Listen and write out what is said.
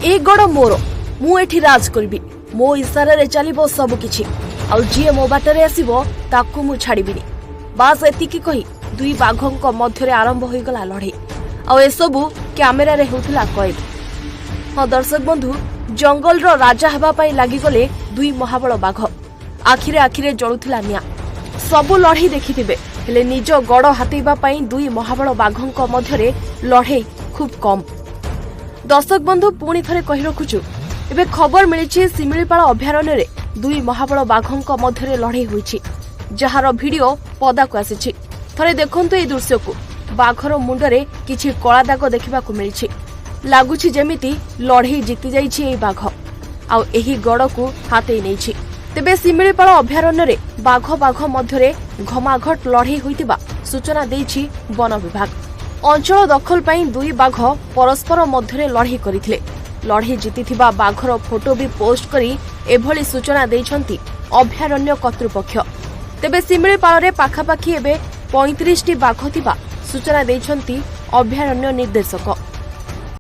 ଏ ଗଡ଼ ମୋର, ମୁଁ ଏଠି ରାଜ କରିବି, ମୋ ଇସାରାରେ ଚାଲିବ ସବୁକିଛି, ଆଉ ଯିଏ ମୋ ବାଟରେ ଆସିବ ତାକୁ ମୁଁ ଛାଡ଼ିବିନି। ବାସ୍, ଏତିକି କହି ଦୁଇ ବାଘଙ୍କ ମଧ୍ୟରେ ଆରମ୍ଭ ହୋଇଗଲା ଲଢ଼େଇ। ଆଉ ଏସବୁ କ୍ୟାମେରାରେ ହେଉଥିଲା କଏଦ। ହଁ ଦର୍ଶକ ବନ୍ଧୁ, ଜଙ୍ଗଲର ରାଜା ହେବା ପାଇଁ ଲାଗିଗଲେ ଦୁଇ ମହାବଳ ବାଘ। ଆଖିରେ ଆଖିରେ ଜଳୁଥିଲା ନିଆଁ। ସବୁ ଲଢ଼େଇ ଦେଖିଥିବେ, ହେଲେ ନିଜ ଗଡ଼ ହାତେଇବା ପାଇଁ ଦୁଇ ମହାବଳ ବାଘଙ୍କ ମଧ୍ୟରେ ଲଢ଼େଇ ଖୁବ୍ କମ୍। ଦର୍ଶକ ବନ୍ଧୁ, ପୁଣି ଥରେ କହି ରଖୁଛୁ, ଏବେ ଖବର ମିଳିଛି ଶିମିଳିପାଳ ଅଭୟାରଣ୍ୟରେ ଦୁଇ ମହାବଳ ବାଘଙ୍କ ମଧ୍ୟରେ ଲଢ଼େଇ ହୋଇଛି, ଯାହାର ଭିଡିଓ ପଦାକୁ ଆସିଛି। ଥରେ ଦେଖନ୍ତୁ ଏହି ଦୃଶ୍ୟକୁ। ବାଘର ମୁଣ୍ଡରେ କିଛି କଳା ଦାଗ ଦେଖିବାକୁ ମିଳିଛି। ଲାଗୁଛି ଯେମିତି ଲଢ଼େଇ ଜିତିଯାଇଛି ଏହି ବାଘ, ଆଉ ଏହି ଗଡ଼କୁ ହାତେଇ ନେଇଛି। ତେବେ ଶିମିଳିପାଳ ଅଭୟାରଣ୍ୟରେ ବାଘ ବାଘ ମଧ୍ୟରେ ଘମାଘଟ ଲଢ଼େଇ ହୋଇଥିବା ସୂଚନା ଦେଇଛି ବନ ବିଭାଗ। ଅଞ୍ଚଳ ଦଖଲ ପାଇଁ ଦୁଇ ବାଘ ପରସ୍ପର ମଧ୍ୟରେ ଲଢ଼େଇ କରିଥିଲେ। ଲଢ଼େଇ ଜିତିଥିବା ବାଘର ଫଟୋ ବି ପୋଷ୍ଟ କରି ଏଭଳି ସୂଚନା ଦେଇଛନ୍ତି ଅଭୟାରଣ୍ୟ କର୍ତ୍ତୃପକ୍ଷ। ତେବେ ଶିମିଳିପାଳରେ ପାଖାପାଖି ଏବେ 35ଟି ବାଘ ଥିବା ସୂଚନା ଦେଇଛନ୍ତି ଅଭୟାରଣ୍ୟ ନିର୍ଦ୍ଦେଶକ।